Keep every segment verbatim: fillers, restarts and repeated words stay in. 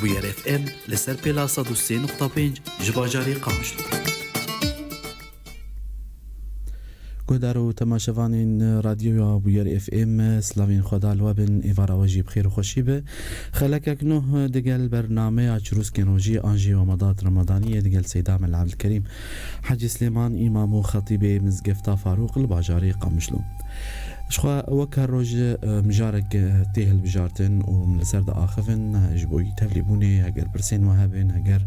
Bûyer F M li ser pêla sed û sê nokta pênc ji bajarê Qamişlo. Guhdar û temaşevanên Radyoya Bûyer F M, silavên Xweda li we bin, êvara we jî bi xêr û xweşî be. Xelekek nuh digel bernameya Çirûskên Rojî an jî Wemadat Remadaniyê digel Seyda Mela Ebdilkerîm Hecî Silêman, îmam û xetîbê Mizgefta Farûq li bajarê Qamişlo. Jixwe wek her roj, e, mijarek, e, tê hilbijartin û min li ser diaxivin, e, ji bo tevlîbûnê, heger pirsên we hebin, heger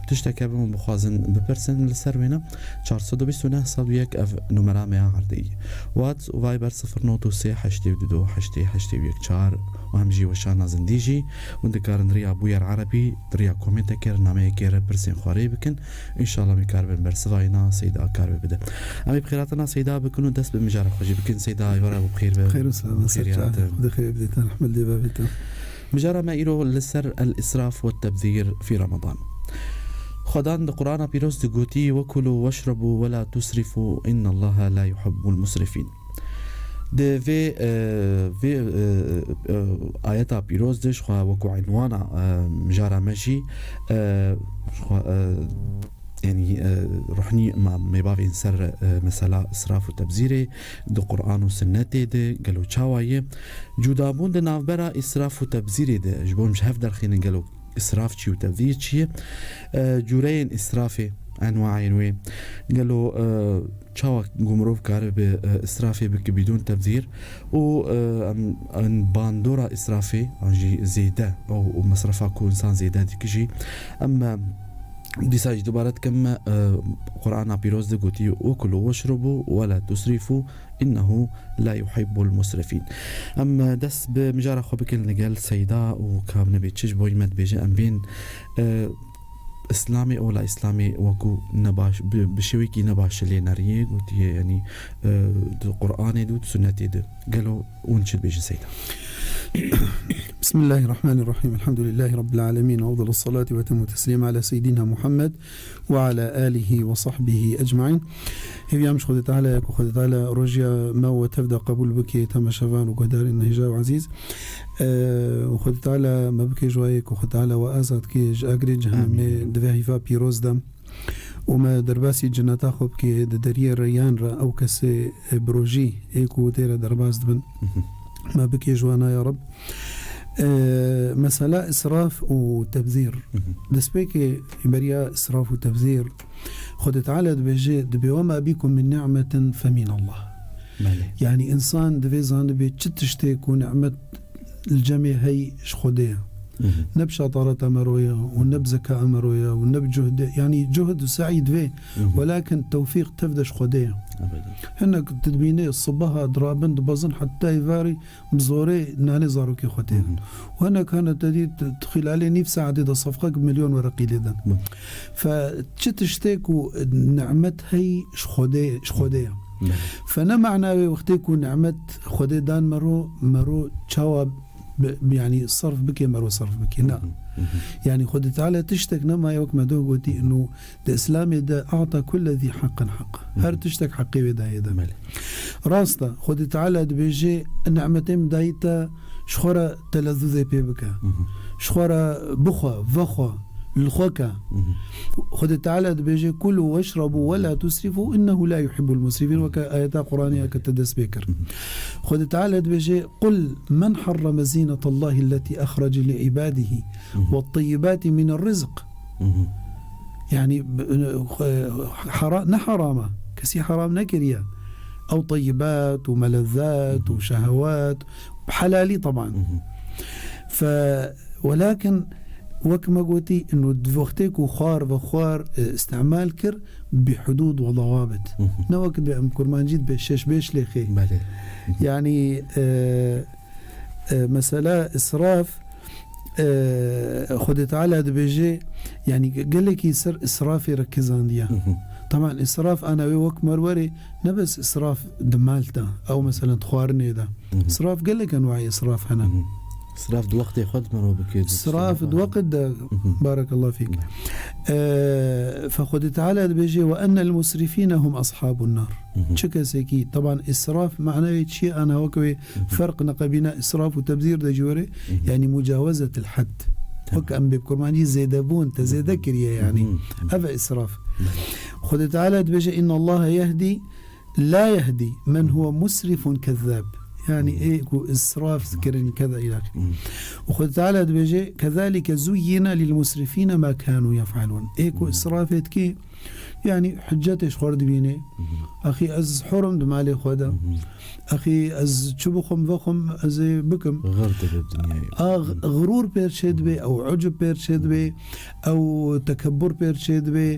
tiştek hebin û bixwazin bipirsin, li ser wêne çar sed û bîst û neh sed û yek ev numera me ya erdê ye. WhatsApp û Viber sifir not û sê heştê û du heştê heştê û yek çar û hem jî weşana zindî jî hûn dikarin riya Bûyer Erebî, riya komêtekê, nameyekê re pirsên xwe rê bikin. Înşallah em ê karibin bersivayîna Seyda karibe bide. Em ê bi xêrhatina Seyda bikin û dest bi mijara xwe jî bikin. Seyda, êvara we bi xêr be. Xêr û selamet, Xêrî ser çav. Hatin. Xwedê xêr bidîtin. Rehmet lê ve bîtin. Mijara me îro li ser el-israf ve tebzîr fî Ramadan. Xwedan di Qur'ana Pîroz de gotî, "Wekulu weşrebu ve la tusrifu, innallaha la yuhibbul musrifîn." Di vê, e, vê, e, e, ayeta pîroz de jixwe wekû înwana, e, mijara me jî, e, jixwe, e, yanî, e, ruhnî ma mêbavên ser, e, mesela israf û tebzîrê di Qur'an û Sunnetê de gelo çawa ye? Cudabûn di navbera israf û tebzîrê de ji bo em ji hev derxînin gelo israf çi û tebzîr çi ye? E, cûreyên israfê, enwayên wê. Gelo, e, çawa ku mirov kare bi, e, israfê bike bidûn tebzîr û, e, em, em bandora israfê an jî zêde û, û mesrefa ku însan zêde dike jî em, e, dîsa jî dubare dikim, e, Qur'ana Pîroz de gotî, "Wekulu weşrubu ve la tusrifu, innehu la yuhibbul musrifîn." Em, e, dest bi mijara xwe bikin li gel Seyda û ka nebê çi ji bo me dibêje, em bên, e, Îslamê, ola Îslamê wekû nebaş, bi, bi şêwekî nebaş lê neriye, gotiye, yanî, e, di Qur'anê de û di Sunnetê de. Gelo hûn çi dibêjin Seyda? Bismillahirrahmanirrahim. Elhamdülillahi Rabbil alemin. Ve afdalus salati ve temu teslim ala seyyidina Muhammed ve ala alihi ve sahbihi ecmaîn. Hêviya min ji Xwedê Teala ye ku Xwedê Teala rojiya me û we tev de qebûl bike, temaşevan û guhdarên hêja û ezîz. Eee, û Xwedê Teala me bike ji wayê ku Xwedê Teala we azad ke ji agirê cehennemê. Amîn. Di vê heyva pîroz de. Û me derbasî ceneta xwe bike di deriyê Reyyan re, ew kesê, e, bi rojî ê ku tê re derbas dibin. Hı hı. Me bike ji wana ya Reb. Eee, mesela israf û tebzîr. Hı hı. Destpêkê beriya israf û tebzîr, Xwedê Teala dibêje, "Dibê we ma bikum min ni'metin fe min Allah." Belê. Yanî însan divê zanibê çi tiştê ku ni'met li cemê hey ji Xwedê ye. Hı hı. Ne bi şatareta me ro ye û ne bi zeka me ro ye û ne bi cuhdê. Yanî cuhd û se'î divê, hı hı, welakin tewfîq tev de ji Xwedê ye. Ebeden. Hinek tu dibînê sibeha dirabin dibezin heta êvarî bi zorê nanê zarokê xwe tê. Hı hı. Û hinek hene te dî tu, tu xîlalê nîv saetê de sefqek milyon wereqî lê din. Hı. Fe çi tiştê ku ni'met hey ji Xwedê, ji Xwedê ye. Hı. Fe ne mana wê wextê ku ni'met Xwedê dan mero, mero çawa bi, bi, yanî serf bike, mero serf bike. Na. Hı hı. Yanî Xwedê Teala tiştek nemaye wek me doh gotî, inu di Îslamê de a'ta kulle zî haqqin haqq. Hı hı. Her tiştek heqê wê daye de. Belê. Rast e, Xwedê Teala dibêje, ni'metê min dayî te, ji xwe re telezzuzê pê bike. Hı hı. Ji xwe re bixwe, vexwe, li xwe ke. Hı hı. Xwedê Teala dibêje, "Kulu weşrebu ve la tusrifu, innehu la yuhibbul musrifin." Weke ayeta Qur'anê ya ke te dest pê kir. Hı hı. Xwedê Teala dibêje, "Qul men harrame zînetallahi lletî ehrece li ibadihi, hı hı, ve teyyibati min rizq." Hı hı. Yanî, b-, hera-, ne herama. Kesî heram nekiriye. Ew teyyibat û melezzat û, hı hı, şehewat, bi helalî teban. Hı hı. Fe, welakin, wek me gotî, inu di wextê ku xwar ve xwar, e, îstimal kir, bi hudûd ve dawabit. Hı hı. Ne wek bi em kurmancî dibe şeş beş lêxê. Belê. Hı hı. Yanî, e, E, mesela israf, e, Xwedê Teala dibêje, yanî ge-, gelekî ser israfê re kizandiye. Hı hı. Teban israf ana wê wek merwerê ne bes israf di mal de, ew mesela di xwarinê de. Hı hı. Israf gelek enwayê israf hene. Hı hı. Israf di wextê xwe di merwe bike, di... Israf di wext de, hı hı, barekallah fîk. Hı. E, fe Xwedê Teala dibêje, "Ve ennel musrifîne hum ashabun nar." Hı hı. Çi kesekî, teban israf manayê çi ye? Ana wek wê, hı hı, ferq neqebîna israf û tebzîr de jî were, hı hı, yanî mucawezetil had. Wek em bê kurmancî zêdebûn, te zêde kiriye yanî. Ev e israf. Xwedê Teala dibêje, "Inna Allahe yehdi, la yehdi men huwe musrifun kezzab." Yanî ê ku israf kirin keda îlahî. Û Xwedê Teala dibêje, "Kezalike zuyyine lil musrifîne ma kanu yef'alûn." Ê ku israfê dikê, yanî hicetê ji xwe re dibîne. Axî ez hur im di malê xwe de. Axî ez çi bixwim vexwim ez ê bikim. Xir dibe bi dinyayê. A, x-, xirûr pêr çê dibe, ew ucub pêr çê dibe, ew tekebur pêr çê dibe.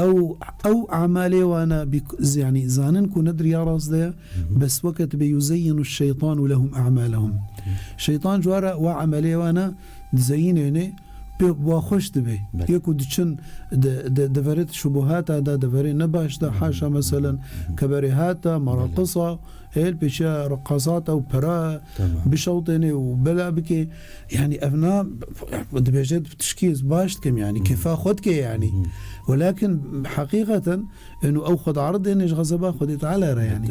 Ew, ew amelê wana bî-, z-, yanî zanin ku ne di riya rast de ye, bes weke dibe yuzeyyinu şeytanu lehum a'malehum. Şeytan ji we re wa amelê wana dizeyînêne, pê wa xweş dibe. Belê. Yê ku diçin de, de, deverê şubuhata da, deverê ne baş da, haşa meselen, keberê hata, maraqisa, hêl pêşiya reqasata û pera bişewtêne û bela bike. Yanî ev na, dibêje tişkî ez baş dikim yanî, kêfa xwe dike yanî. Welakin heqîqeten, eno ew xwe diaridêne ji xezeba Xwedê Teala re yanî.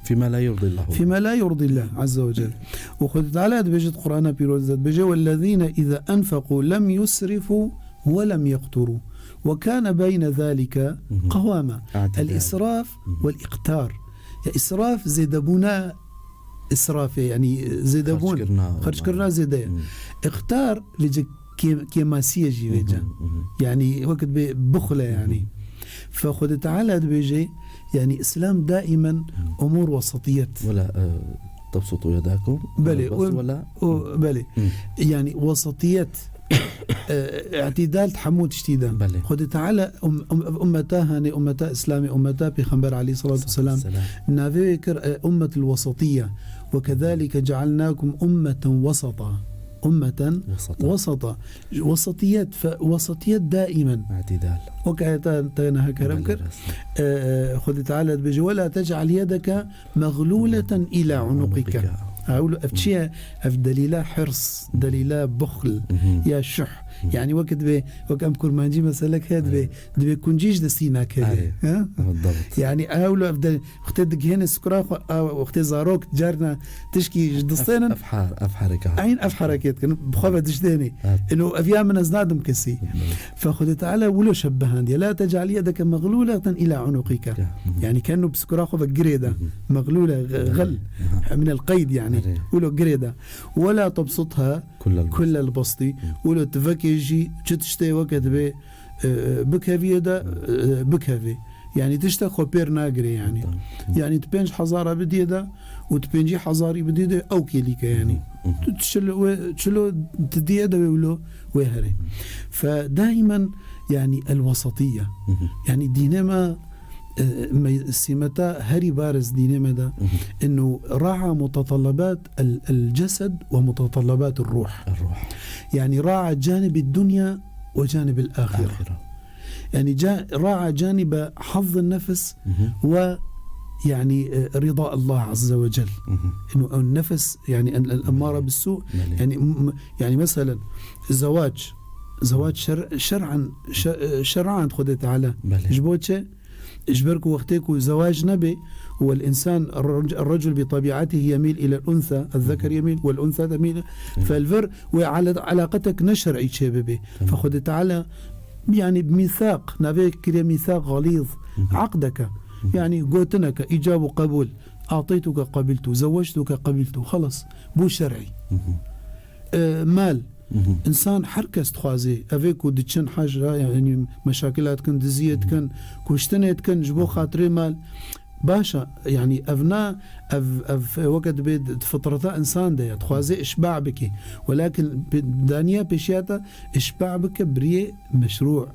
Fîma la yurdî Allah. Fîma la yurdî Allah Azze ve Celle. Û Xwedê Teala dibêje di Qur'ana Pîroz de, dibêje, "Wellezîne îza enfeqû lem yusrifû ve lem yeqturû ve kâne beyne zâlike qewâma." El-israf vel-iqtar. Ya israf zêdebûna israfê, yanî zêdebûn, xerckirina zêde ye. Iqtar lê cik kê-, kêmasiyê jî vêca. Yanî wekit bê bixule yanî. Fe Xwedê Teala dibêje, yanî Îslam daimen umûr wesatiyet. Wela, e, tebsutû yedakum. Belê, bes o, wela. O, belê. Yanî wesatiyet, e, îtidal di hemû tiştî de. Belê. Xwedê Teala um-, um-, ummeta hane, ummeta Îslamê, ummeta Pêxember aleyhissalatu vesselam, navê wê kir, e, ummetul wesatiyye. Ve kezalike cealnakum ummeten wesata. Ummeten wesata. Wesatiyet, fe-, wesatiyet daimen. Îtidal. Wek ayeta te niha kerem kir. Belê, rast. E, e, Xwedê Teala dibêje, "Ve la tec'al yedeke meglûleten îlâ unûqike." Ha, ew, ev çi ye? Ev delîla hirs, delîla buxl, ya şuh. Yanî wek dibê, wek em kurmancî meselek heye, dibê, dibê kuncî ji destî nakeve. Ha? Yanî ew, ev de, wextê digihêne sukura xwe, a, wextê zarok carna tişkî ji distênin. Ev, ev har-, ev hereka. Eyn ev hereket kin, bi xwe ve diştênê. Eno ev ya min ez nadim kesî. Fe Xwedê Teala wilo şebihandiye. "La tec'al yedeke meglûleten îlâ unûqike." Yanî kenu bi sukura xwe ve girê de. Meglûle, g-, gil. Minel qeyd yanî. Wilo girê de. "Ve la tebsutha kullel bastî." Wilo tu vekê jî çi tiştê weke dibê, e, e, bikeviyê de, e, bikevê. Yanî tiştek xwe pêr nagirê yanî. Yanî tu pênc hezara bidiyê de û tu pêncî hezarî bidiyê de ew kêlîke yanî. Tu çilo, çilo tu diyê de wê wilo wê herê. Fe daimen yanî el-wesatiyye. Yanî dînê me, e, me, sîmeta herî bariz dînê me de, eno raa mutetelebat el, el-cesed ve mutetelebat el-ruh. Yanî raa canibî dunya ve canibî el-axire. Yanî ca-, raa canibî hazz el-nefs ve yanî, e, rida Allah Azze ve Cel. Eno ew nefs yanî el, el-emmare bis-sû. Yanî, m-, yanî meselen zewac. Zewac şer-, şer'an, şe-, e, şer'an Xwedê Teala. Ji bo çi? Ji ber ku wextê ku zewac nebe, û el-însan, el-recul bi tebî'etihî yemîl îlel-unsa, ez-zeker yemîl, wel-unsa temîl, fe li vir wê ala-, alaqetek ne şer'î çêbibe. Fe Xwedê Teala, yanî mîsaq, navê kiriye mîsaq xalîz, eqdeke, yanî gotineke, îcab û qebûl, ateytuke qebîltu, zewectuke qebîltu, xelas, bû şer'î. E, mal. Însan her kes dixwaze, evê ku diçin hej re, yanî meşakila dikin, diziyê dikin, kuştinê dikin ji bo xatirê mal. Baş e, yanî ev na, ev, ev weke dibê di fitreta însan de ye. Dixwaze işba bike. Welakin pê-, daniya pêşiya te işba bike bi riyê meşrû.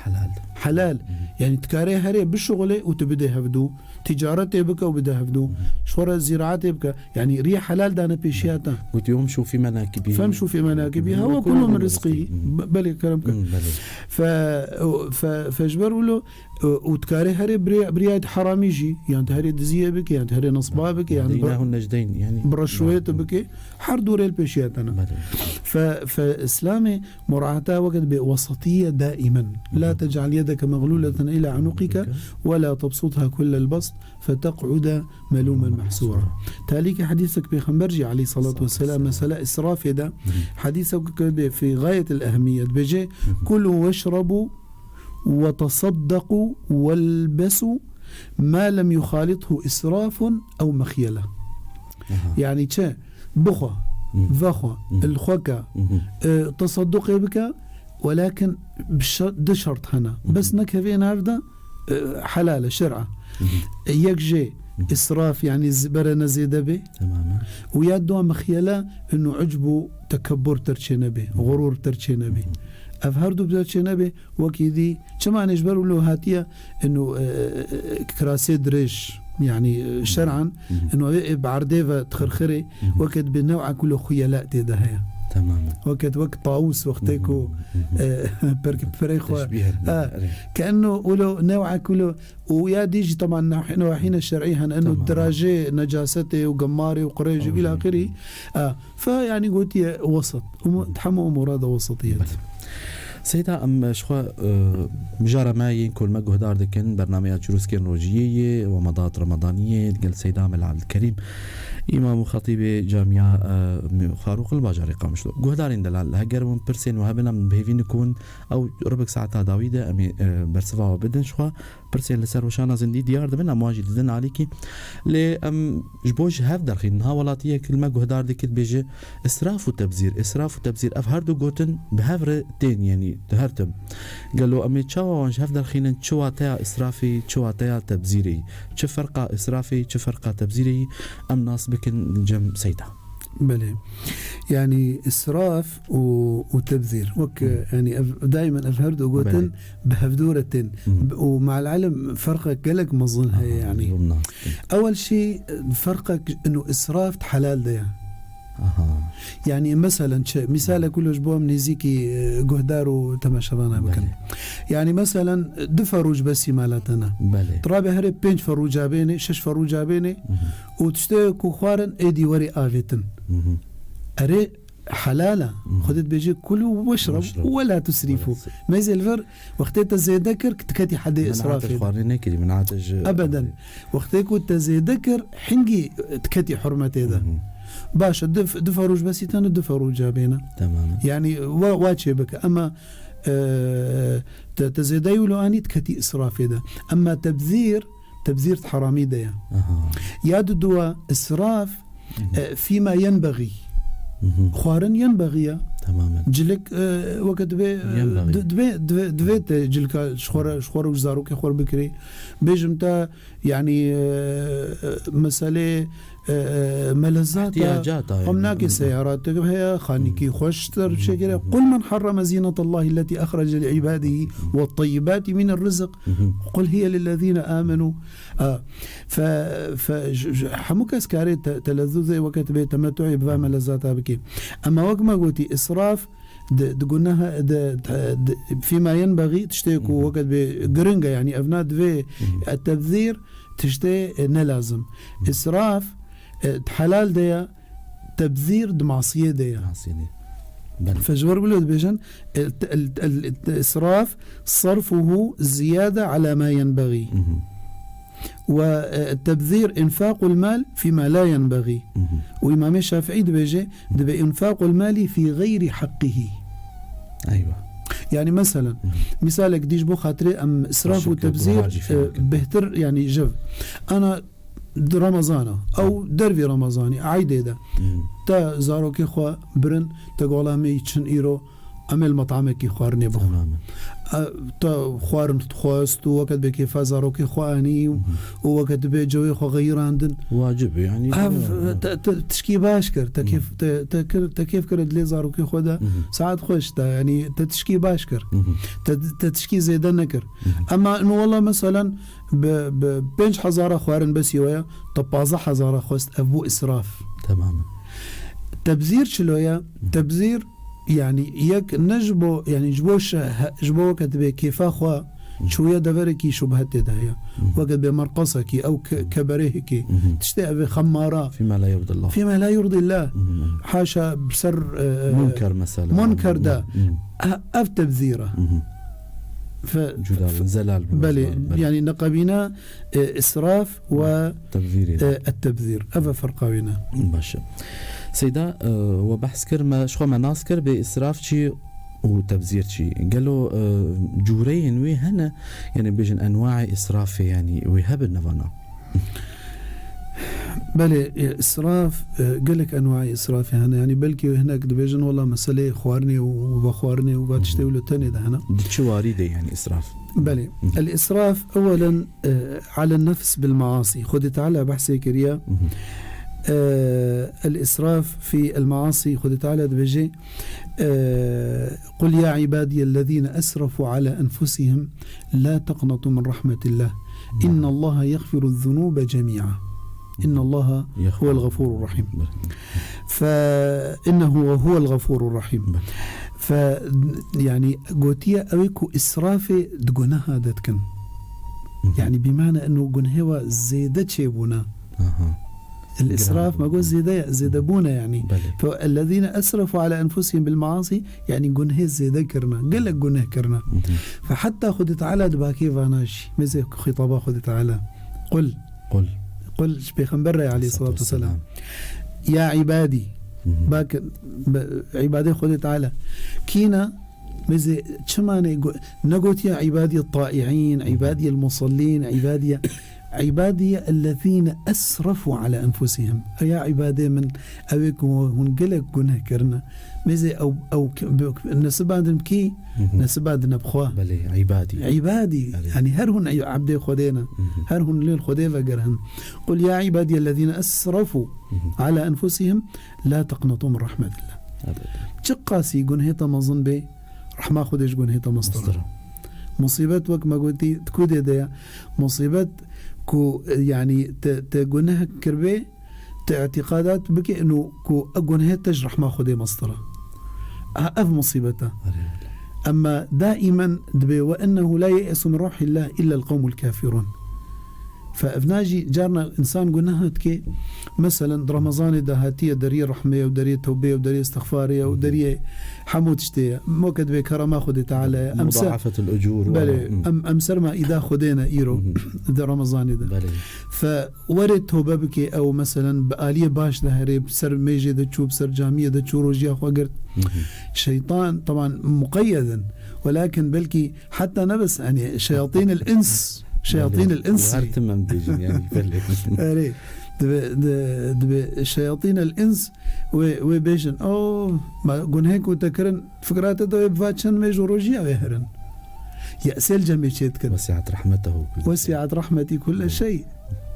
Helal. Helal. Yanî dikare herê bişuxulê û tu bidê hevdû. Ticaretê bike û bide hevdû. Ji xwe re zîraetê bike. Yanî riyê helal dane pêşiya te. Gotî, "Wemşû fî menakibî." "Femşû fî menakibî." Hewa kulû min rizqî. Be-, belê, kerem ke. Belê. Fe, fe, fe ji ber wilo, û dikarê herê birê-, biriyayê heramî jî, yan tu herê diziyê bike, yan tu herê nesba bike, yan Hadaynahun nejdeyn, yanî bi reşweyê tu bike, her dû rê li pêşiya te ne. Belê. Fe, fe Îslamê muraheta weke dibe wesatîye daimen. La tec'al yedeke يدك مغلولة إلى عنقك ولا تبسطها كل البسط فتقعد ملوما محسورا. Talîkî hedîsek Pêxember jî aleyhissalatu vesselam mesela israfê de, hedîsek bê fî gayet el ehemiyet, bêje: "Kulu veşrabu ve tasaddaqu velbesu ma lem yuxalithu israfun ew mexyele." Aha. Yani çi? Bixwe, Mhm. vexwe, Mhm. li xwe ke, Mhm. e, tesadduqê bike, welakin bi şe-, du şert hene. Mhm. Bes nekevê nav de, e, helal e, şer'a. Mhm. E, yek jê Mhm. israf, yani z-, berene zêde bê. Temamen. Û ya dua mexyele, inu ucb û tekebbur terçê nebê, Mhm. xurur terçê nebê. Mhm. Ev her du terçê nebê, Wekî dî, çima ne ji ber wilo hatiye, inu, e, e, kirasê dirêj, yani, e, şer'an, Mhm. inu, e, e, bi erdê ve dixirxirê, Mhm. weke dibê new'a kulo xuyela tê de heye. Temamen. Weke wek tawus wextê ku, Mhm. e, perk-, perê xwe, Teşbîh e, erê. ke inu wilo new'a kulo, û ya dî jî teman newahîne şer'î hene, inu Temamen. dirajê necasetê û gemarê û qirêjê û Ew ila jî. axirî, e, Fe, yani, gotiye wesat. Umu-, hemû umura de wesatiyet. Belê. Seyda, em, ji xwe, e, mijara me yên ku li me guhdar dikin, bernameya Çirûskên Rojiyê ye, we me dat Remedaniyê, digel Seyda Mela Abdulkerîm, Îmam û Xetîbê Camiya, e, Xarûq li bajarê Qamişlo. Guhdarên delal, heger hûn pirsên we hebin, em bi hêvî nikin, ew ribik saeta dawî de, em ê, e, bersiva we bidin ji xwe. Pirsên li ser weşana zindî diyar dibin, em wan jî didin alîkî. Lê em ji bo ji hev derxînin, ha welatiyek li me guhdar dike, dibêje, israf û tebzîr, israf û tebzîr, ev her du gotin bi hev re tên, yenî di her tim. Gelo em ê çawa wan ji hev derxînin, çi wateya israfê, çi wateya tebzîrê, çi ferqa israfê, çi ferqa tebzîrê, em nas bikin cem Seyda. Belê. Yani israf û, û tebzîr. Wek, Hı. yani ev, daimen ev her du gotin Belê. bi hevdû re tên. Hı. Û me'al ilim ferqek gelek mezin heye Aha, yani. Ewel şey ferqek inu israf di helal de ye. Aha. Yani meselen çi? Misale Hı. kulo ji bo em nêzîkî, e, guhdar û temaşevana bikin. Belê. Yani meselen du ferûc besî mala te ne. Belê. Tu rabe herê pênc ferûca bênê, şeş ferûca bênê. Hı hı. û tiştê ku xwarin êdî werî avêtin. Mhm. Erê helal e. Mhm. Xwedê dibêje, "Kulu weşrabu Weşrabu. we la tusrifu." Weşrabu. Meyzê li vir, wextê te zêde kir, diketî hedê Min israfê hate de. xwarinê nekirî, min hate ji Ebeden. Wextê ku te zêde kir, hingî diketî hurmetê de. Mhm. Baş e, du, du ferûc besî tene, du ferûca bêne. Tamam. Yani, wa, wa çê bike. Ama, e, te, te zêde wilo anî, diketî israfê de. Ama tebzîr, Tebzîr di heramî de ye. Aha. Ya di dua israf, Mhm. e, fîma yenbexî. Mhm. Xwarin yenbexî ye. Tamamen. Cilik, e, weke dibê, e, Yenbexî. di-, dibê, dibê, dibê te cilka ji xwe re, ji xwe re û ji zarokê xwe re bikirî. Bêjim te, yani, e, e, meselê, e, e, melezata. İhtiyacata Em yani. nakê Mhm. seyaratek heye, xanîkî Mhm. xweştir, Mhm. şekere. Mhm. "Qul men harreme zînetallahi lletî axrece li ibadihi ve tayyibati mine rizq." Mhm. "Qul hiye lillezîne amenu." A, fe, fe, j-, j-, hemû kes karê te-, telezuzê weke dibê temetuî bi va melezata bikî. Ema wek me gotî, israf di, di guneha, di, di, di, fîma yenbexî, tiştê ku Mhm. weke dibê giring e, yani ev na divê, Mhm. e, tebzîr, tiştê, e, ne lazim. Mhm. Israf, e, di helal de ye, tebzîr di masiyê de ye. Masiyê de. Belê. Fe ji wer wilo dibêjin, el, el, el, el israf sarfuhu ziyade ala ma yenbexî. Mhm. Ve, e, tebzîr infaqul mal fîma la yenbexî. Mhm. Û Îmamê Şafîî dibêje, dibe infaqul mali fî xeyrî heqqihi. Eywa. Yani meselen, Mhm. misalek dî ji bo xatirê em israf û Teşekkür, tebzîr, duha cî e, fînke. bêhtir yani jiv. Ana di Remezana, ew dervî Remezanî, eydê de, Hmm. te zarokê xwe birin, te gola me yî çin îro, em ê li metamekî xwarinê bixwin. Temamen. E, te xwarin xwest û weke dibê kêfa zarokê xwe anî û, Hmm. û weke dibê cewê xwe xeyirandin. Wacib e, yani, Ev, ya, ya. te, te tişkî baş kir, te Hmm. kêf, te, te kir, te kêf kir dilê zarokê xwe de, Hmm. saet xweş te, yani, te tişkî baş kir. Hmm. Te, te tişkî zêde nekir. Hmm. Ema, no, wela, meselen, bi, bi pênc hezara xwarin besî we ye, te pazdeh hezara xwest, ev bû israf. Temamen. Tebzîr çilo ye? Hı. Tebzîr, yani, yek ne ji bo, yani, ji bo şe-, he-, ji bo weke dibê kêfa xwe Hı. çûye deverekî şubhet tê de heye. Hı. Weke dibê merqasekî, ew ke-, keberehekî, Hı hı. tiştê ev ê xemara. Fîma la yurdillah. Fîma la yurdillah. Hı hı. Haşa bi ser, e, Munker mesela. munker de. Hı hı. E-, ev tebzîr e. Hı hı. Fe-, cuda bin, zelal bin. Belê, belê. Yani neqebîna, e, israf ve, tebzîrê, e, et-tebzîr. Ev e ferqa wê ne. Baş e. Seyda, e, we behs kir, me, ji xwe me nas kir, bê israf çi û tebzîr çi. Gelo, e, cûreyên wê hene, yani bêjin enwaê israfê, yani wê hebin navana? Belê, e, israf, e, gelek enwaê israfê hene. Yani belkî hinek dibêjin, wela meseleyê xwarinê û vexwarinê û va tiştê wilo tenê de hene. Di çi warî de yani israf? Belê. El-israf, ewelen, e, ala nefs bil maasi. Xwedê Teala behsê kiriye. E, el-israf fi el-maasi, Xwedê Teala dibêje, e, "Qul ya ibadiyellezîne esrafu ala enfusihim la teqnetu min rahmetillah. Înnallaha yexfiruzzunûbe cemî'a. Înnallaha huwel gafûrur rahîm." Fe innehu huwel gafûrur rahîm. Fe, yani, gotiye ew ê ku israfê di guneha de dikin. Yani, bimane eno gunehê wa zêde çêbûne. Aha. El-israf, me got zêde, zêdebûne yani. Belê. Fe ellezîne esrafu ala enfusihim bil maasi, yani gunehê zêde kirine. Gelek guneh kirine. Fe hetta Xwedê Teala di bakê vana jî. Mêze xîtaba Xwedê Teala. Qul. Qul. Qul ji Pêxember re aleyhissalatu vesselam. Ya ibadî. Bak, be-, ibadê Xwedê Teala. Kîna, mêze çimanê go-, negotiye ibadî taîîn, ibadî musallîn, ibadî, ibadî ellezîne esrafu ala enfusihim. Ya ibadê min, ew ê ku hûn gelek guneh kirine. Mêze ew, ew k-, bi-, nesibandin bi kî? Nesibandin bi xwe. Belê, ibadî. İbadî. Belê. Yani her hûn ey-, ebdê Xwedê ne. Her hûn lê Xwedê vegerin. Qul ya ibadiyellezîne esrafu ala enfusihim la teqnetu min rahmetillah. Çiqasî gunhê te mezin bê, rehma Xwedê ji gunhê te mestir e. Mestir e. Musîbet wek me gotî, di ku dê de ye? Musîbet ku, e, yani te, te guneh kiribê, te îtîqadat bike ino ku ev gunehê te ji rehma Xwedê mestir e. Ha, ev musîbet e. Erê. Emma daîmen dibê, "Ve ennehu la ye'esu min ruhillah illa el-qewmul kafirun." Fe evna jî carna însan guneha dike, meselen, di Remezanê de hatiye deriyê rehmê ye û deriyê tewbê ye û deriyê istixfarê ye û deriyê hemû tiştê ye. Moke dibê kerema Xwedê Teala ye. Em ser, mudaafetul ucur. Belê, em, em ser maîda Xwedê ne îro di Remezanê de. Belê. Fe Were tobe bike, ew, meselen, bi aliyê baş de herê, bi ser mêjê de çû, bi ser camiyê de çû, rojiya xwe girt. Şeytan, teban, muqeyyed in. Welakin belkî heta ne bes, yani, şeyatîn el ins, şeyatîn el ins. Her tim em dibêjin, yani, belê. Erê, dibe, di-, dibe şeyatîn el ins wê, wê bêjin, "O, ma gunehê ku te kirin, fikra te de wê bi va çend mêj û rojiya wê herin." Ye'sê li cem wê çê dikin. Wesi'at rahmetehu kulle şey. Wesi'at rahmetî kulle şey.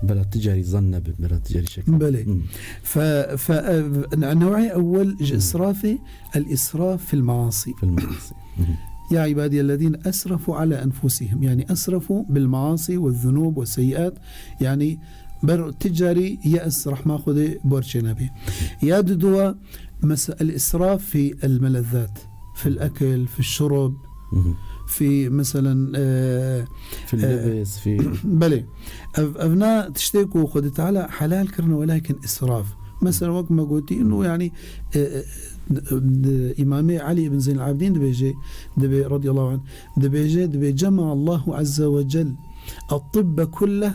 Bela tu carî zan nebe, bela tu carî şek. Belê. Fe, fe, e, new'ê ewwel ji israfê, el-israf fil maasi. Fil maasi. Ya ibadiyellezîne esrafu ala enfusihim. Yani esrafu bil maasi ve zunub ve seyyiat. Yani ber tu carî ye's rehma Xwedê bor çê nebe. Ya diduwa, mes-, el-israf fi el-melezzat. Fi el-ekl, fi el-şurb, fi, meselen, e, fi e, lebes, fi belê. Ev, evna tiştê ku Xwedê Teala helal kirine, welakin israf. Mesela, wek me gotî, ino, yani, e, e, d-, d-, Îmamê Elî ibn Zeynel Abidîn dibêje, dibê, radiyallahu anh, dibêje, dibê, "Cema Allahu azze ve cel et-tibbe kulleh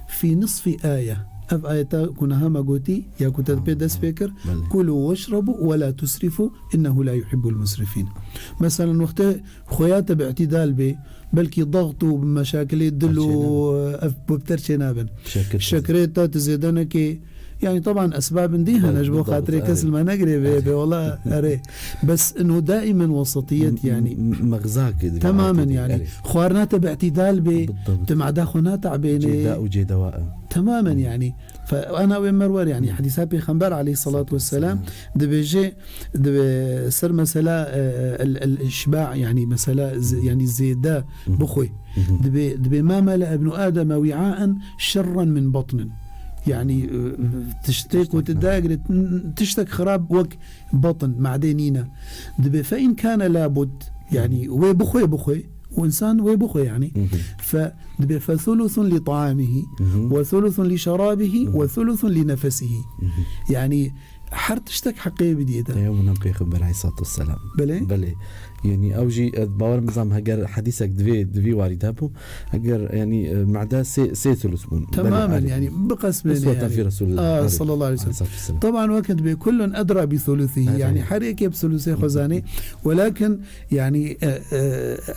fi nisfi aye." Ev ayeta ku niha me gotî, ya ku te pê dest pê kir, "Kulu veşrebu ve la tusrifu, innehu la yuhibbul musrifin." Mesela, wextê Xuya te bi îtidal bê, belkî daxt û meşakilê dil û, ev bi ter çê nabin. Şeker. Şekerê te tu zêde nekê. Yani, teban esbabin dî hene, ji bo xatirê kes li me negirê bê, bê wela, erê. Bes ino daimen wesatiyet, yani. M-, m-, mexzak. Temamen, yani. Xwarina te bi îtidal bê, tu mada xwe nate'bênê. Cêda û cêdewa. Temamen, yani. Fe ana wê merwer, yani, hedîsa Pêxember aleyhissalatu vesselam dibêje, Dibe ser mesela, e, el, el-işba, yani mesela z-, yani zêde bixwe. Dibe, dibe ma mele ibnu Adem wi'aen şerren min batnin. Yani, e, tiştek ku tu dagre, tiştek xirab wek batn, madê nîne. Dibe fe in kane labud, yani wê bixwe, bixwe, û insan wê bixwe yani. Fe dibe fe thuluthun li ta'amihi ve thuluthun li şerabihi ve thuluthun li nefesihi. Yani her tiştek heqê bidiyê te. Ew bûne Pêxember aleyhissalatu vesselam. Belê. Belê. Yanî ew jî, ez bawer nizam heger hedîsek divê, divî warî de bû. Heger, yanî, e, mede sê, sê thuluth bûn. Temamen, Belê, yanî, biqesmêne, usweten yanî. Fi Resulillah. Aa, Aleyh-, sallallahu aleyhi ve sellem. Aleyhissalatu vesselam. Taban wekit bê kullun edra bi thuluthihi, Aynen. yanî, her yekê bi thuluthê xwe zanê. Welakin, yanî, e, e,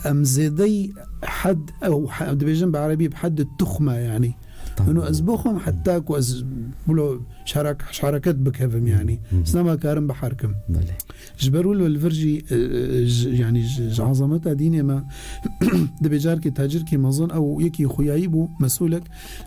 em zêdey hed, ew he-, dibêjin bi erebî bi hed tuxme, yanî. Tamam. Eno ez bixwim heta ku ez wilo şerek-, şereket bikevim, yanî. Hı hı. Ez nema karim biherkim. Belê. Ji ber wilo li vir jî, e, e, ji, yanî ji, ji azameta dînê me dibê carkê tacirkî mezin ew yekî xuyayî bû, mesulek,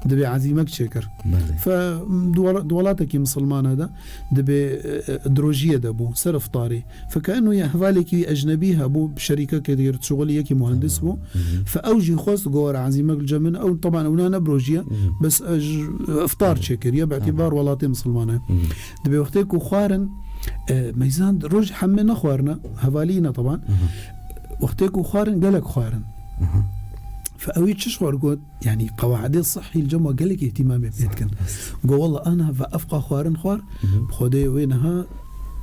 dibê ezîmek çêkir. Belê. Fe, di wela-, di welatekî misilmana de dibê, e, e, dirojiyê de bû, ser iftarê. Fe ke eno ye hevalekî wî ecnebî hebû, bi şerîkekê digir şixulî yekî muhendis bû. Tamam. Hı hı. Fe ew jî xwest go were ezîmek li cem min, ew teban ewna ne bi rojî ye, Hı hı. bes, e, ji, iftar Hı. çêkiriye, bi Tamam. îtîbar welatê misilman e. Hı hı. Dibê wextê ku xwarin, e, meyzand roj hemê nexwarine, hevalî ne teban. Hı hı. Wextê ku xwarin, gelek xwarin. Hı hı. Fe ewî çi ji xwe got? Yanî qewaidê sihhî li cem we gelek îhtîmamê pê dikin. Sihhî. Go wela ana ve efqa xwarin xwar, Hı hı. bi Xwedê wê niha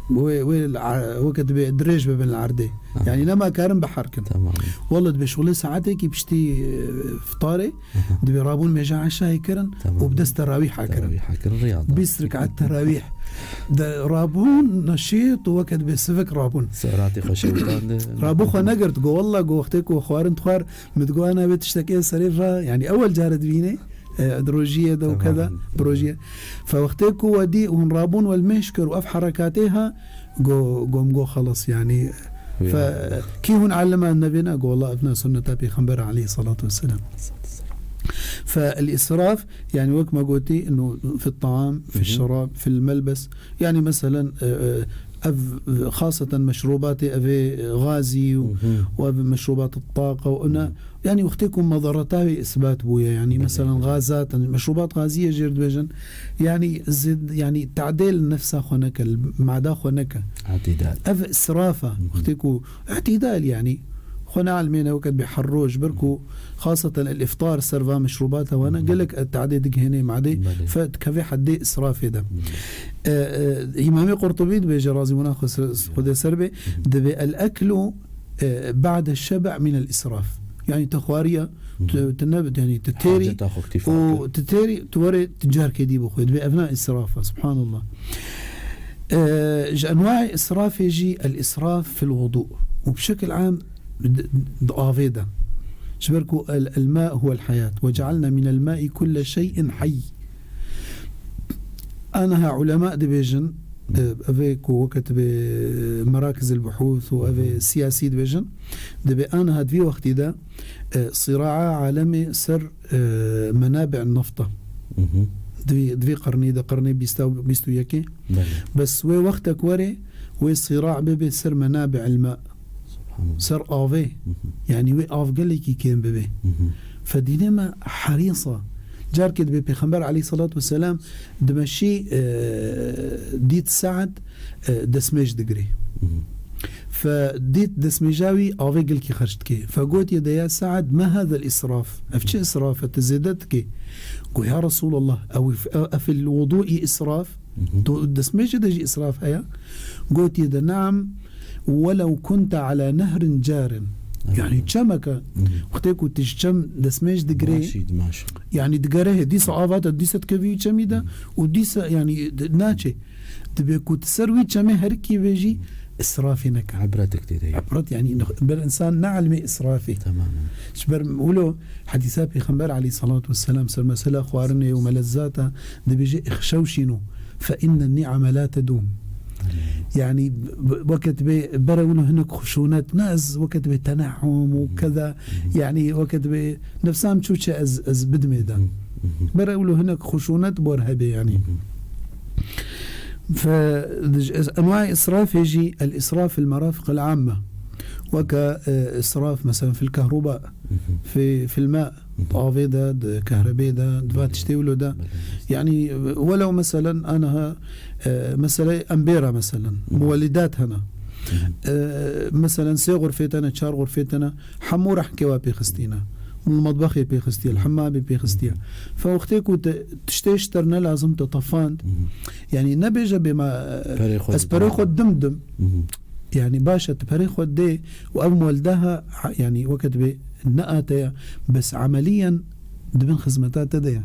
wê, wê li a-, weke dibê dirêj bibin li erdê. Aha. Yanî nema karin biherkin. Tamam. Wela dibê şixulê saetekî piştî, e, iftarê, Aha. dibê rabûn mêja eşayê kirin Tamam. û bi dest terawîha kirin. Terawîha kirin, riyada. Bîst rekat terawîh. De rabûn neşît û weke dibê sivik rabûn. Seratê xwe şewitandin. Rabû xwe negirt, go wela, go wextê ku xwarin dixwar, Min digot, "Ana vê tiştekê serê va, yanî ewel care dibînê, e, di rojiyê de û Tamam. keda, bi rojiyê." Fe wextê ku we dî hûn rabûn, we li mêj kir û ev herekatê ha, go-, gom go xelas, yanî, Wî fe, ha. kî hûn elima nebêne, go, "Wela ev ne sunneta Pêxember aleyhissalatu vesselam." Fe el-israf, yanî wek me gotî, ino fi taam, fi Hı hı. şerab, fi melbes, yanî meselen, e, e, ev, e, xaseten meşrûbatê ev ê gazî û, Hı hı. û ev meşrûbat taqa û ina, Hı. yanî wextê ku medareta wê îsbat bûye, yanî Belê. meselen gazat, meşrûbat gazî ye jêr dibêjin, yanî zid, yanî tadê li nefsa xwe neke, li mada xwe neke. Îtidal. Ev israf e. Hı hı. Wextê ku îtidal yanî xwe neelmêne weke dibê her roj, ber ku xaseten el-iftar ser va meşrûbata wana Hı. gelek tadê digihêne madê Belê. fe dikeve heddê israfê de. Hı. E, e, Îmamê Qurtubî dibêje, razîbûna Xwe se-, Xwedê ser bê, Hı. dibê el-eklu, e, ba'de şebe' min el-israf. Yanî te xwariye, Hı. tu, tu ne, yanî tu têrî Haceta xwe îktifa û kir. tu têrî, tu werê tu carkê dî bixwê. Dibê ev ne israf e, subhanallah. E, ji enwaê israfê jî el-israf fil wudu. Û bi şekil am di, di avê de. Ji ber ku el, el-ma huwel hayat. Ve cealna minel ma'i kulle şey'in hayy. Aniha ulema dibêjin, e, ev ê ku weke dibê Merakizil Buhûth û ev ê siyasî dibêjin, dibê aniha di vî wextî de, e, sîraa alemê ser, e, menabi'in nefta. Hı hı. Di vî, di vî qernî de, qernê bîst û, bîst û yekê. Belê. Bes wê wextek were, wê sîra bibe ser menabi'il ma. Subhanallah. Ser avê. Hı hı. Yanî wê av gelekî kêm bibe. Hı hı. Fe dînê me herîs e. Carkê dibê Pêxember aleyhissalatu vesselam dimeşî, e, dît Se'd, e, destmêj digirê. Hı hı. Fe dît destmêja wî avê gelkî xerc dikê. Fe gotiye de ya Se'd, "Ma hadel israf? Ev çi israf e? Tu zêde dikê." Go, "Ya Resulallah, ew, ev, ev fil wudu'i israf?" Hı hı. Do-, destmêjê de jî israf heye? Gotiye de, "Neam, welew kunte ala nehrin carin." Evet. Yanî çemeke, Hı hı. wextê ku tu ji çem destmêj digirê, Maşî, maşî. yanî digere hê, dîsa ava te dîsa dikevî çemî de Hı. û dîsa, yanî, di-, naçê. Dibê ku tu ser wî çemê herikî bê jî israfê neke. Îbretek tê de ye. Îbret, yanî, ber însan neelmê israfê. Temamen. Ji ber wilo hedîsa Pêxember aleyhissalatu vesselam ser mesela xwarinê û melezzata dibêje, "Îxşewşînû, fe inne ni'ame la tedûm." Yanî, b-, weke dibê bere wilo hinek xuşûnet, ne ez weke dibê tenehum û keda, yanî, weke dibê nefsam çûçe ez, ez bidimê de. Bere wilo hinek xuşûnet bor hebe, yanî. Fe, dij-, ez-, enwaê israfê jî, el-israf fil merafiq el-amme. Weke, e, israf, mesela, fil kehruba, fi, fil ma, avê de, di kehrebê de, di va tiştê wilo de. Belê. Yanî, welew, meselen, aniha, e, mesele em bêra, meselen, muwelidat hene. E, meselen, sê xurfê te ne, çar xurfê te ne, hemû rehkê we pê xistîne. li metbexê pê xistiye, li hemamê pê xistiye. Fe wextê ku te tiştê ji te re ne lazim te tefand, yanî nebêje bê ma, Perê xwe ez perê xwe dim dim. Yanî baş e, tu perê xwe dê û ev mueldeha, yanî weke dibê ne a te ye, bes emeliyen di bin xizmeta te de ye.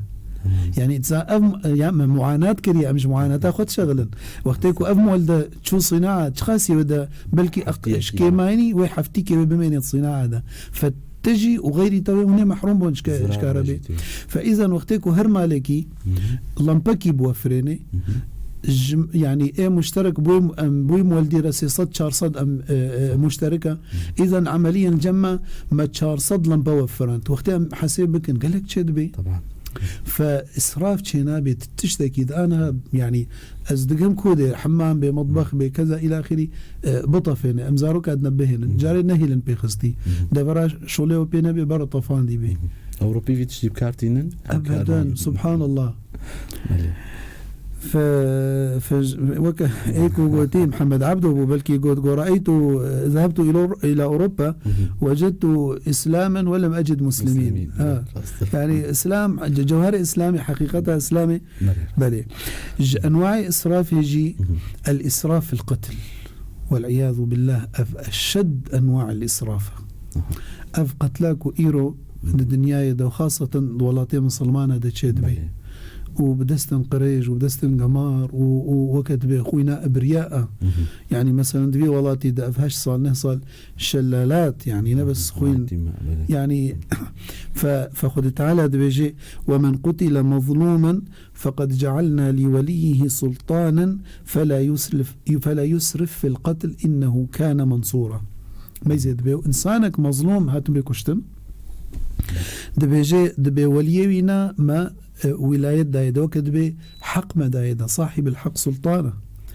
Yanî za ev, ya me muanat kiriye, em ji muanata xwe dişexilin. Wextê ku ev muelde çû sînaa, çiqasî wê de, belkî eq-, Heftiyekî. Ji kêmayînî wê heftîkê wê bimênê sînaa de. Fe te jî û xeyrî te wê hûnê mehrûm bûn ji ke-, ji kara bê. Fe îzen wextê ku her malekî lempekî biwefirênê, ji, yanî ê muşterek bûyî, em bûyî mueldî re sê sed çar sed em, e, e, muşterek e. Îzen emeliyen cem me, me çar sed lempe wefirand. Wextê em hesê bikin, gelek çê dibê? Taban. Fe israf çê nabê, ti-, tiştekî di aniha, yanî ez digim ku dê hemam bê, metbex bê, keza îlaxirî, e, bitefêne. Em zaroka dine bihênin. Carê nehêlin pê xistî. Devera şolê we pê nebê, bera tefandî bê. Ewropî vî tiştî bi kar tînin? Ebeden, subhanallah. Belê. Fe, fe, weke ê ku gotî Mihemed Ebdo bû, belkî got, go re'eytu, zehebtu ila, ila Ewropa, wecedtu Îslamen we lem ecid Muslimîn. Muslimîn, ha. Rast. Yanî Îslam, ce-, cewher Îslamê, heqîqeta Îslamê. Belê. Belê. Ji enwaê israfê jî el israf fil qetl. Wal iyadu billah, ev eşed enwa el israf. Ev qetla ku îro di dinyayê de, xaseten di welatê misilmana de çê dibe. Belê. Û bi destên qirêj û bi destên gemar û, û weke dibe xwîna ebriya e. Yanî, meselen, di vî welatî de ev heşt sal, neh sal şelalat, yanî, ne bes xwîn. Belê. Yanî, fe, fe Xwedê Teala dibêje, "Ve men qutile mazlumen feqed cealna li weliyyihi sultanen fela yusrif, fela yusrif fil qetl innehu kâne mansûra." Meyzê dibê û insanek mezlûm hatin bê kuştin, dibêje, dibê weliyê wî ne me, e, wîlayet dayê de, weke dibê heq me dayê de, sahîbil heq sultana.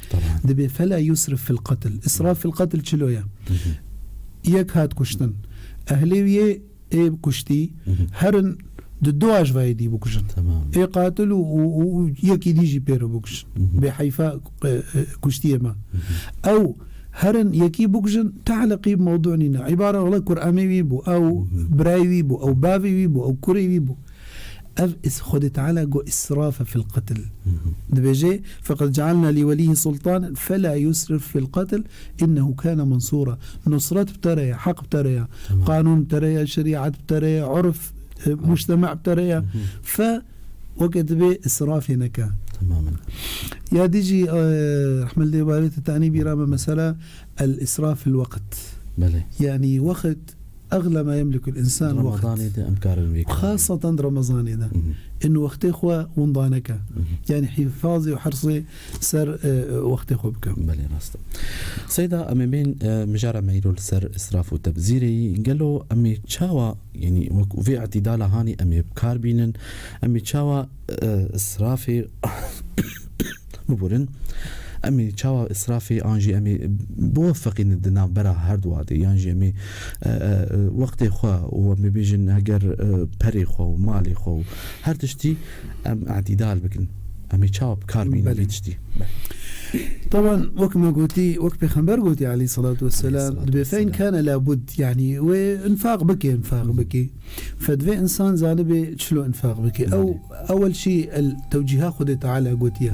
Taban. Dibê fela yusrif fil qetl. Israf fil qetl çilo ye? Yek hat kuştin. Ehlê wî yê ê kuştî, herin di du ajvayê dî bikujin. Tamam. Ê qatil û, û, û, û yekî dî jî pê re bikujin. Bê heyfa, e, e, kuştiyê me. Ew herin yekî bikujin, te'leqî bi mewdu nîne. Îbare wele kur emê wî bû, ew birayê wî bû, ew bavê wî bû, ew kurê wî bû. Ev is-, Xwedê Teala got, "Israfe fil qetl." Dibêje, "Feqed cealna li weliyhi sultan, fela yusrif fil qetl, innehu kâne mansûra." Nusret bi te re ye, heq bi te re ye, qanûn bi te re ye, şerîet bi te re ye, urf, e, mujtema bi te re ye. Fe weke dibê israfê neke. Tamamen. Ya dî jî, e, rehmet lê barê te tanî bîra me mesela el israf fil weqt. Belê. Yanî weqt Eğle ma yemlikul insan wext. Ramadanê de em karin vê karê. Xaseten di Remezanê de. Ên wextê xwe winda neke. Yanî hîfazê û hersê ser, e, wextê xwe bike. Belê, rast e. Seyda, em ê bên, e, mijara me îro li ser israf û tebzîrê yî. Gelo em ê çawa, yanî wek vê îtîdala hanî em ê bi kar bînin, em ê çawa, e, israfê Biborin, em ê çawa israfê an jî em ê biwefeqînin di navbera her du de, yan jî em ê, e, e, e, wextê xwe û em ê bêjin heger, e, perê xwe û malê xwe û her tiştî em îtîdal bikin. Em ê çawa bi kar bînin vî tiştî? Belê. Teban, wek me gotî, wek Pêxember gotî aleyhissalatu vesselam, dibê fe in kâne labud, yanî wê infaq bike, infaq bike. Fe divê insan zanibê çilo infaq bike. Ew, ewel şî el tewcîha Xwedê Teala gotiye.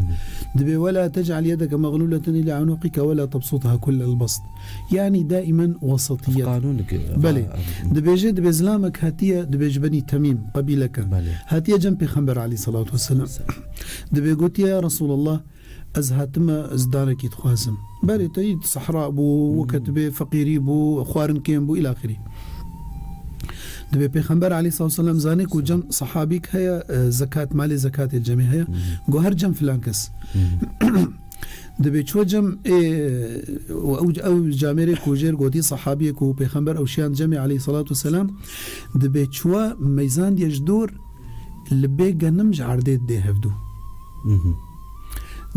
Dibê, "Wela tec'al yedeke mexlûleten îlâ unûqike wela tebsutha kullel bast." Yanî daîmen wesatiyet. Qanûnek, belê. Dibêje, dibê zilamek hatiye, dibê ji benî Temîm, qebîleke. Belê. Hatiye cem Pêxember aleyhissalatu vesselam. Dibê gotiye, "Ya Resulallah, ez hatime, ez darekî dixwazim." Berê te yî sehra bû, weke dibê feqîrî bû, xwarin kêm bû, îlaxirî. Dibê Pêxember aleyhissalatu vesselam zanê ku cem sehabîk heye, e, zekat, malê zekatê cemê heye. Go her cem filan kes. Dibê ço cem, ê, ew, ew camêrê ku jêr gotî sehabiyê ku Pêxember ew şiyan cemê aleyhissalatu vesselam, dibê çuwa meyzandiye ji dor, li bê genim ji erdê didê hevdû.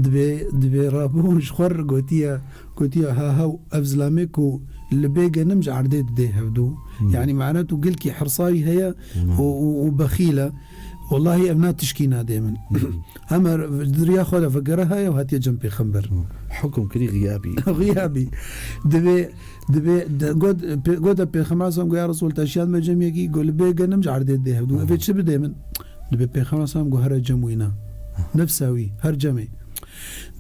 Dibê, dibê rabû ji xwe re gotiye, gotiye, "Ha, ha, ev zilamê ku Li bê genim ji erdê didê hevdû. Hmm. Yanî mana tu gilkî hirsayî heye Hmm. û, û, û bexîl e. Wellahî ev na tişkî nadê min. Hmm. Hema di riya xwe de vegere heye û hatiye cem pêxember. Hmm. Hukum kirî xiyabî. Xiyabî. Divê, divê, de, got, pê, gote pêxember sam go ya Resul te şiyan me cem yekî, go li bê genim ji erdê didê hevdû. Hmm. Evê çi bidê min? Divê pêxember sam go here cem wîna. Nefsa wî, her cemê.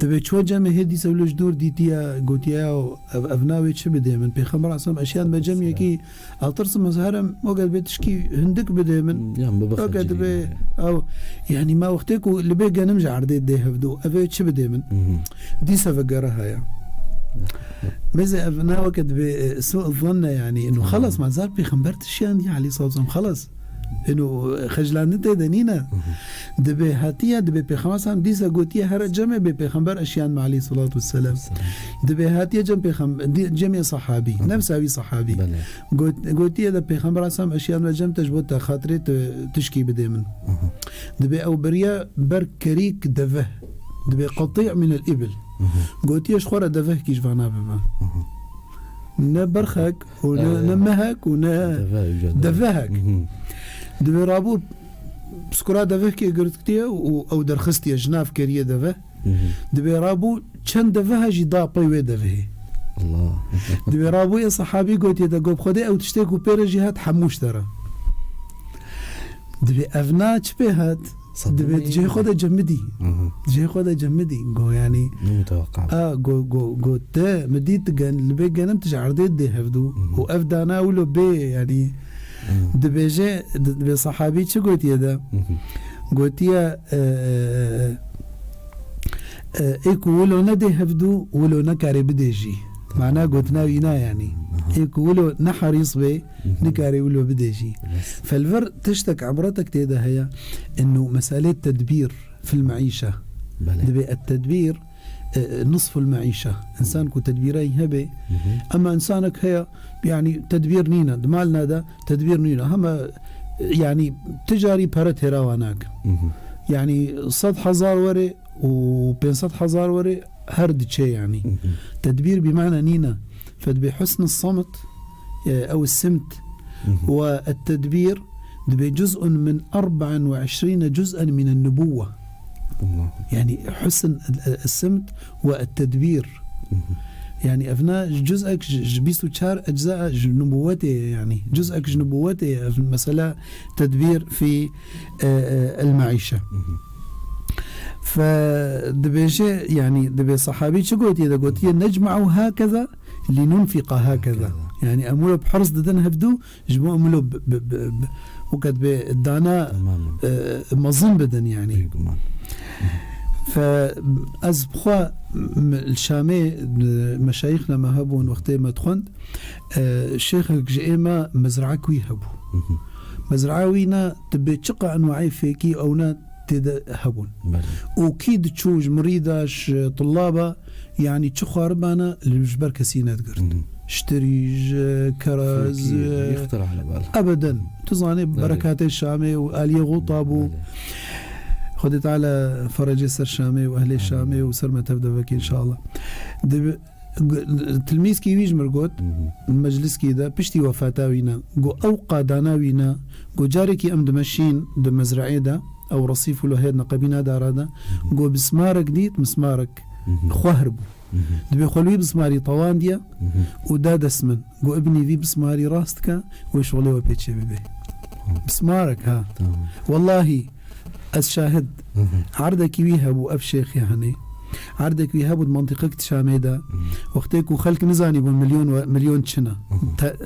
Divê çû cemê hê dîsa wilo ji dûr dîtiye, gotiye, "Ya ev, ev navê çi bidê min?" Pêxember asam eşyan me cem yekî, "Ew tirsim ez herim, weke divê tişkî hindik bidê min." Hmm, yan bibixe Weke cihê divê, me. Ew, yanî me wextê ku li bê genim ji erdê dê hevdû, ev ê çi bidê min? Mhm. Dîsa vegere haya. Mêze ev ne weke divê, e, su zon ne yanî. Ino xelas, ma zar pêxember tişiyan diye aleyhissalatu vesselam, xelas. Ino xeclandin tê de nîne. Mhm. Dibê hatiye, dibê pêxember sam dîsa gotiye here cemê bê pêxember eşiyan me aleyhissalatu vesselam. Vesselam. Dibê hatiye cem pêxem-, di-, cemê sahabî, Mhm. nefsa wî sahabî. Belê. Got-, gotiye de pêxember sam eşiyan me cem te ji bo te xatirê tu tişkî bidê min. Mhm. Dibê ew beriye ber kerîk deve. Dibê qetî min el ibil. Mhm. Gotiye ji xwe re devehkî ji vana bibe. Mhm. Ne berxek û ne, Evet. ne mehek û ne Deve, uca deve. devehek. Mhm. Divê rabû skura devehkê girtiye û ew derxistiye ji nav keriye deve. Mhm. Divê rabû çend deveha jî da pey wê devehê. Allah. Divê rabû yê sahabî gotiye de, "Go bi Xwedê ew tiştê ku pê re jî hat hemû ji te re." Divê ev na çi pê hat? Satın Divê mı cihê iyi? xwe de cemidî. Hı hı. Cihê xwe de cemidî. Go yanî, Ne mutawaka. a, go, go, go te, mi dît gen, li bê genim tu ji erdê dê hevdû. Hı hı. Û ev dana wilo bê, yanî, Hı. dibêje, di-, dibê sahabî çi gotiye de? Hı hı. Gotiye, e, e, e, ê ku wilo nedê hevdû, wilo nekarê bidê jî. Tamam. Mana gotina wî na yanî. Aha. Ê ku wilo ne herîs bê, Mhm. nikarê wilo bidê jî. Yes. Felver tiştek, ibretek tê de heye, inu meselê tedbîr fil meîşe. Belê. Dibê et tedbîr, e, e, nisful meîşe. Însan ku tedbîrayî hebe, Mhm. ema însanek heye, yanî tedbîr nîne, di malna de tedbîr nîne. Hema, e, yanî ticarî pere têra wan nake. Mhm. Yanî sed hezar were û pênc sed hezar were her diçe yanî. Mhm. Tedbîr bi mana nîne. Fedibê husn samt, e, ew simt Mhm. ve et-tedbîr dibê cuz'un min erba'in ve eşrîne cuz'en min en-nubuwwe. Allah. Yani husn, e, e, simt ve et-tedbîr. Mhm. Yani evna cuz'ek ji, ji bîst û çar ecza ji nubuwetê ye yani. Cuz'ek ji nubuwetê ye ev mesela tedbîr fî, e, e, el-meîşe. Mhm. Fe dibêje, yani dibê sahabî çi gotiye de gotiye, "Necma'u hakeza linunfiqa hakeza." Hakeza. Yani em wilo bi hirs didin hevdu, ji bo em wilo bi, bi, bi, bi, weke dibê dana, Tamam. e, mezin bidin yani. Bêguman. Fe ez bi xwe m-, li Şamê, e, meşayîxna me hebûn wextê me dixwend, e, şêxek ji ê me mezraek wî hebû. Mhm. Mezraa wî ne dibê çiqa enwaê fêkî ew ne tê de hebûn. Belê. Û kî diçû ji mirîda, ji tulaba, yanî çi xwaribana li ji ber kesî nedigirt. Mhm. Ştirî, ji keraz, Fêkî, e, ixtira li bal. ebeden. Tu zanê Belê. berekatê Şamê û aliyê Xuta bû. Belê. Xwedê Teala ferecê ser Şamê û ehlê Amîn. Şamê û ser me tev de vekî inşallah. Dibi-, g-, tilmîzkî wî ji mir got, Mhm. mecliskî de piştî wefata wî ne, got, ew qadana wî ne, got, carekî em dimeşîn di mezreê de, ew resîf û lohêd neqebîna dara de, Mhm. got, bismarek dît, mismarek Mhm. xwehr bû. Mhm. Dibê xwe li wî bismarî tewandiye Mhm. û da dest min. Got, ibnî vî bismarî rast dike, wê şolê we pê çê bibe. Tamam. Bismarek, ha. Tamam. Wellahî, ez şahid. Mhm. Erdekî wî hebû, ev şêxê henê. Erdekî wî hebû di mentiqek di Şamê de. Mhm. Wextê ku xelk nizanîbûn milyon we, milyon çi ne. Mhm. Te-,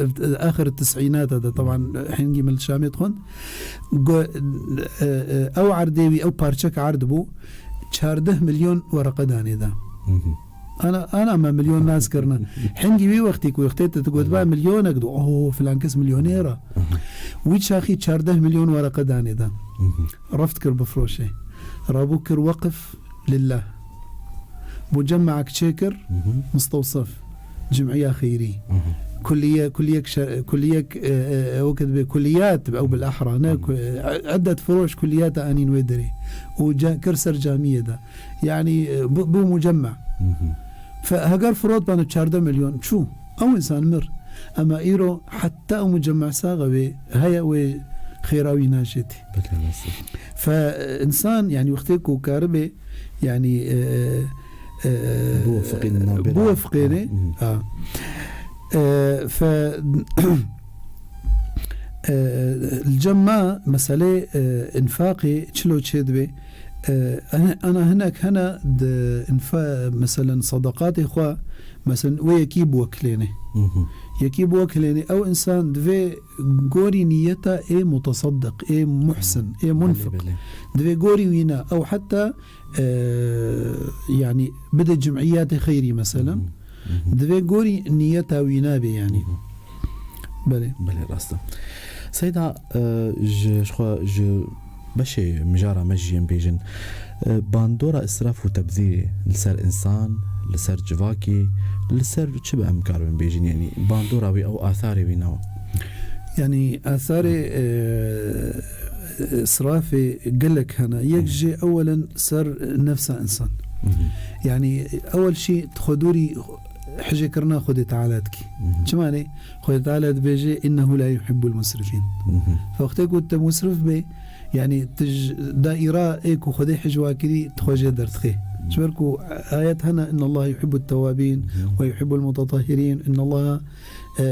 axir tisînata de, teban hingî min li Şamê dixwend. Go-, e, e, ew erdê wî, ew parçek erd bû, çardeh milyon wereqe danê de. Mhm. Ana, ana me milyon nas kirine. Hingî wî wextî ku wextê te, te gotba Evet. milyonek do, "Oh, filan kes milyonêr e." Mhm. Wî çaxî çardeh milyon wereqe danê de. Mhm. Reft kir bifroşe. Rabû kir weqif lillah. Bû cemaek çêkir, Mhm. mustewsef. Cim'iya xeyrî. Mhm. Kulliye, kulliyek şer-, kulliyek, e, e, e, weke dibê kulliyat, ew bil ahra, ne, Mhm. ku-, e, edet firoş kulliyata anîn wê derê. Û ca-, kir ser camiyê de. Yani, e, bu, bu mucemma. Mhm. Fe, heger firot bana çardeh milyon çû. Ew însan mir. Ema îro heta ew mucemma saxa wê heye, wê xêra wî naşêtî. Belê, rast e. Fe, însan, yanî, wextê ku karibe, yanî, e, e, Biwefiqîne navbera. Biwefiqîne, Hmm. ha. E, fe, e, li cem me meselê, e, înfaqê çilo çêdibe. E, ana hinek hene di înfa-, meselen, sedaqatê xwe, meselen, wê yekî biwekilêne. Mhm. Yekî biwekilêne, ew însan divê gorî niyeta ê mutasaddiq, ê muhsin, ê Belê, munfiq. belê. Divê gorî wîna, ew heta, e, yanî bide cimiyatê xeyrî, meselen. Mhm. Mhm. Divê gorî niyeta wîna bê, yanî. Mhm. Belê. Belê, rast e. Seyda, e, ji, ji xwe, ji beşê mijara me jî em bêjin, e, bandora israf û tebzîrê li ser însan, li ser civakê, li ser çi bi em karibin bêjin, yanî bandora wî ew atharê wî ne wa? Yanî atharê, e, israfê gelek hene. Yek Hı. jê ewelen ser nefsa însan. Hı hı. Yanî ewel şî xwe dûrî hijêkirina Xwedê Teala dikî. Hı hı. Çima ne? Xwedê Teala dibêje, "Innehu la yuhibbul musrifîn." Hı hı. Fe wextê ku te musrif bê, yanî tu ji daîra ê ku Xwedê hicwa kirî, tu xwe jê derdixê. Hı. Ji ber ku ayet hene, "Innallaha yuhibbut tewabîn Hı. ve yuhibbul mutatahhirîn. Innallaha", e,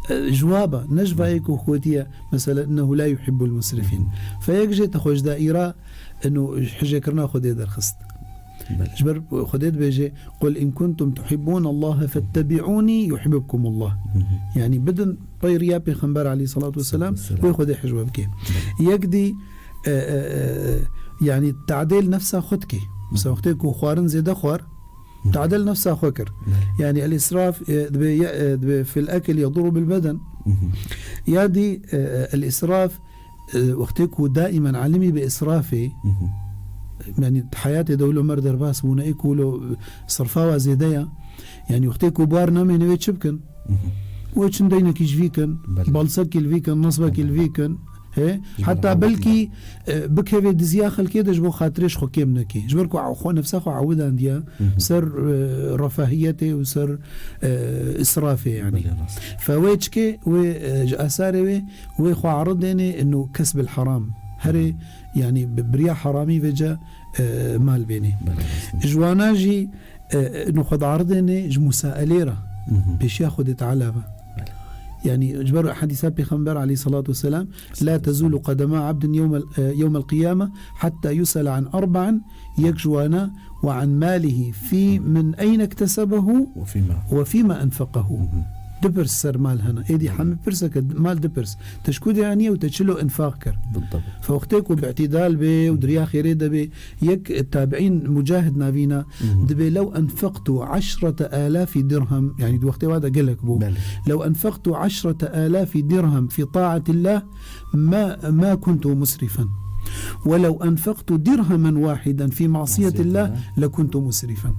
e, ji wa ba, ne ji va ê ku gotiye, mesela, "Innehu la yuhibbul musrifîn." Hı. Fe yek jê te xwe ji daîra ino hicêkirina Xwedê derxist. Belê. Ji ber Xwedê dibêje, "Qul in kuntum tuhibbûnallaha fettebi'ûnî yuhbibkumullah." Hı hı. Yanî bidin pey riya Pêxember aleyhissalatu vesselam, Vesselam. wê Xwedê hicwe bike. Belê. Yek dî, e, e, e, yanî tadêl nefsa xwe dike. Mesela wextê ku xwarin zêde xwar, Hı. tadêl nefsa xwe kir. Belê. Yanî el-israf, e, dibê, e, dibê fil ekl yeduru bil beden. Hı hı. Ya dî, e, e, el-israf, e, wextê ku daimen alimî bi israfê, Hı hı. yanî heyatê de wilo mer derbas bûne, ê ku wilo sirfa wa zêde ya. Yanî wextê ku bar namêne wê çi bikin? Hı hı. Wê çin deynekî ji vî kin, Belê. balsekî li vî kin, nesbekî li Belê. vî kin. He? Ji ber Heta ewil belkî, e, bikeve diziya xelkê de ji bo xatirê ji xwe kêm neke. Ji ber ku xwe nefsa xwe ewidandiye Hı hı. ser, e, refahiyetê û ser, e, israfê yanî. Belê, rast. Fe wê çike, wê, e, ji asarê wê, wê xwe eridêne ino kesbil heram. Herê, yanî bi biriya heramî vêce, e, mal bênê. Belê, rast. Ji wana jî, e, e, ino xwe diaridêne ji musaelê re. Hı hı. Pêşiya Xwedê Teala ve. Belê. Yanî ji ber hedîsa Pêxember aleyhissalatu vesselam, "La tezulu qedema abdin yewmel, e, yewmel qiyame hatta yusele an arba'in", yek ji wana, "Ve an malihi fî min eyne iktesebehu Ve fîma. ve fîma enfeqehu." Hı hı. Dipirs ser mal hene. Êdî Hı hı. hemî pirseke mal dipirs. Te ji ku de aniye û te çilo infaq kir. Bildabt. Fe wextê ku bi îtidal bê û di riya xêrê de bê, yek tabiîn Mucahid navîna Hı hı. dibê, "Lew enfeqtu eşrete alafî dirhem", yanî di wextê wa de gelek bû. Belê. "Lew enfeqtu eşrete alafî dirhem fî taatillah ma, ma kuntu musrifen. Ve lew enfeqtu dirhemen wahiden fî masiyetillah Masiyetillah. lekuntu musrifen."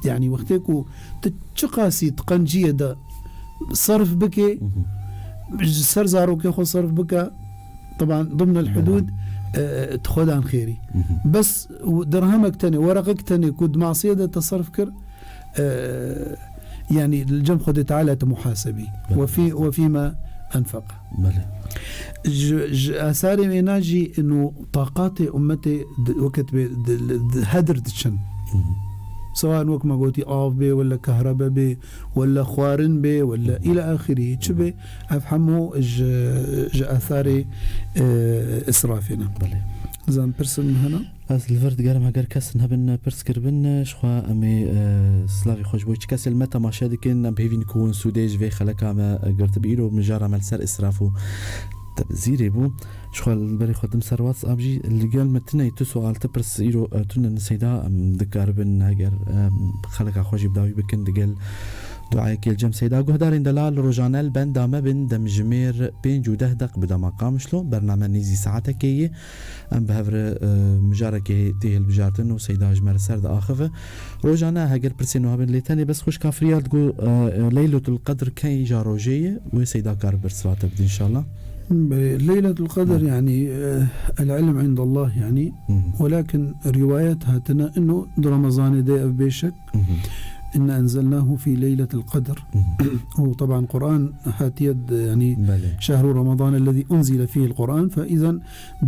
Yanî wextê ku tu çiqasî di qenciyê de serf bike, Hı hı. ji ser zarokê xwe serf bike, teban dimnel Belê. hudûd, e, tu xwe dan xêrî. Hı hı. Bes dirhemek tenê, wereqek tenê ku di masiyê de te serf kir, e, yanî li cem Xwedê Teala tu muhasebî. Belê. Ve fî, ve fîma enfeq. Belê. Ji, ji asarê wêna jî ino taqatê ummetê di, weket bê di, di, hedir diçin. Hı hı. Sewan wek me gotî av bê, wele kehrebe bê, wele xwarin bê, wele Hı hı. île axirî çi bê, ev hemû ji, ji asarê, e, israfê ne. Belê. Zan pirsin hene? Ez li vir digerim, heger kes hebin pirs kiribin, ji xwe em ê, e, silavê xwe ji bo çi kesê li me temaşe dikin, em bi hêvî ku hûn sûdê ji vê xeleka me, e, girtibî. Îro mijara me li ser israf û tebzîrê bû. Ji xwe li berê xwe dim ser WhatsApp jî li gel me tune tu sual, tu pirs îro, e, tune li Seyda, em dikaribin heger, e, xeleka xwe jî bi dawî bikin digel duayekê li cem Seyda. Guhdarên delal, rojane li benda me bin, demjimêr pênc û deh deq bi dema Qamişlo, bername nêzî saetekê ye. Em bi hev re, e, mijarekê tê hilbijartin û Seyda ji me re ser diaxive. Rojane heger pirsên wiha bin, lê tenê bes xwişka Firyal digo, e, Leyletul Qedr key ja rojê ye? Wê Seyda kar birsivate bide înşallah. Belê, Leyletul Qedr, Ha. yanî, e, el ilm indallah, yanî. Hı hı. Welakin rîwayet hatine ino di Remezanê de ev bêşek. Hı hı. إنا أنزلناه في ليلة القدر. Mhm. û teban Quran hatiye de, yanî Belê. شهر رمضان الذي أنزل فيه القرآن، فإذا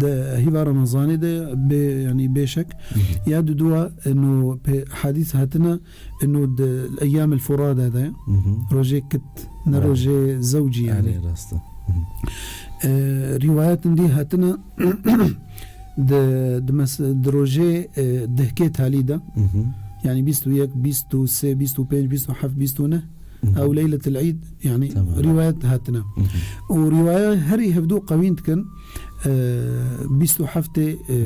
de hîva Remezanê de bê, yanî bêşek. Mhm. Ya dudua, eno pê hadîs hatine, eno de eyyam el furada de, Mhm. rojê kit, ne Belê. rojê zewcî, yanî. Erê, rast e. Mhm. E, rîwayetin dî hatine, di, di mes-, di rojê, e, dehkê talî de, Mhm. yanî bîst û yek, bîst û sê, bîst û pênc, bîst û heft, bîst û neh, Mhm. ew Leyletil Îd, yanî Tamam. rîwayet hatine. Mhm. Û rîwaya herî hevdû qewîn dikin, e, bîst û heftê, e,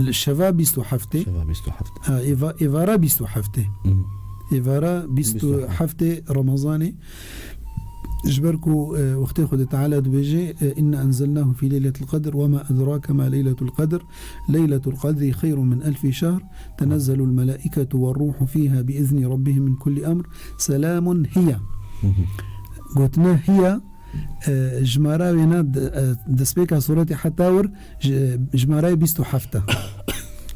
li şeva bîst û heftê. Şeva bîst û heft. Ha, êva-, êvara bîst û heftê. Mhm. Êvara bîst û heftê Remezanê. Ji ber ku, e, wextê Xwedê Teala dibêje, e, "إنا أنزلناه في ليلة القدر وما أدراك ما ليلة القدر، ليلة القدر خير من ألف شهر، تنزل الملائكة والروح فيها بإذن ربهم من كل أمر، سلام هي." Mhm. Gotine hiya, e, jimara wêna de, e, destpêka suretê heta wir ji, jimarayê bîst û heft e.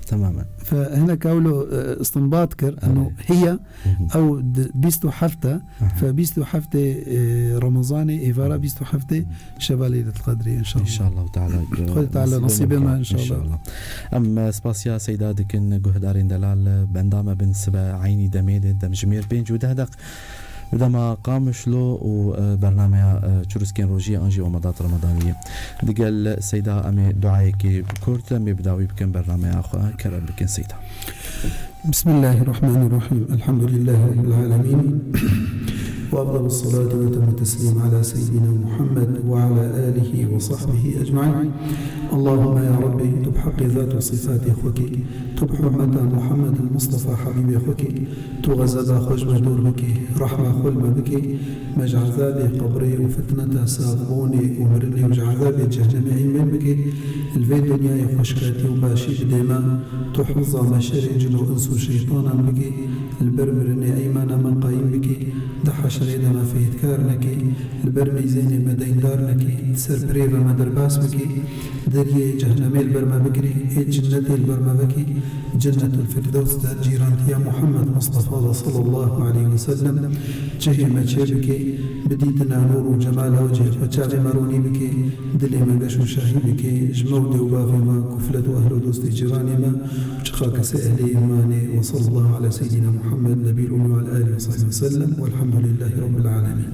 Temamen. Fe hinek ewlo, e, istinbat kir, eno Erê. hiya, Mhm. ew di bîst û heft e, Aha. fe bîst û heftê, e, Remezanê, êvara bîst û heftê, Mhm. şeva Leyletul Qedrê, inşallah. İnşallah Teala. Xwedê Teala nasîbê me, inşallah. İnşallah. Em, e, spasiya Seyda dikin, guhdarên delal, e, benda me bin sibe eynî demê de, demjimêr pênc û deh deq. Bi dema Qamişlo û, e, bernameya, e, Çirûskên Rojiyê an jî Omedat Remadaniyê. Digel Seyda em ê duayekî kurt em ê bi dawî bikin bernameya xwe. Kerem bikin Seyda. بسم الله الرحمن الرحيم. الحمد لله رب العالمين. وأفضل الصلاة وأتم التسليم على سيدنا محمد وعلى آله وصحبه أجمعين. اللهم يا ربي، tu bi heqê zat û sifetê xwe kî, tu bi hurmeta Muhammed Mustafa Habîbê xwe kî, tu xezeba xwe ji me dûr bikî, rehma xwe li me bikî, me ji ezabê qebrê û fitneta saxbûnê û mirinê û ji ezabê cehnemê eymên bikî, li vê dinyayê xweşkatî û başî bidê me, tu hifza me şerê cin û ins û şeytanan bikî, li ber mirinê eymana me qayîm bikî, di heşrê de me fêhdkar nekî, li ber mîzênê me deyndar nekî, di ser pirê ve me derbas bikî, deriyê cehnemê li ber me bikirî, ê cinnetê li ber me vekî, Cennetul Firdews de cîrantiya Muhammed Mustafa de sallallahu aleyhi ve sellem cihê me çê bikî, bidîtina nûr û cemala wecihê xwe çavê me ronî bikî, dilê me geş û şahî bikî, ji me û dê û bavê me, kuflet û ehl û dostê cîranê me, çiqa kesê ehlê îmanê. Ve sallallahu ala seyyidina Muhammed, nebiyil ummi ve ala alihi ve sahbihi ve sellem. Velhamdülillahi Rabbil alemin.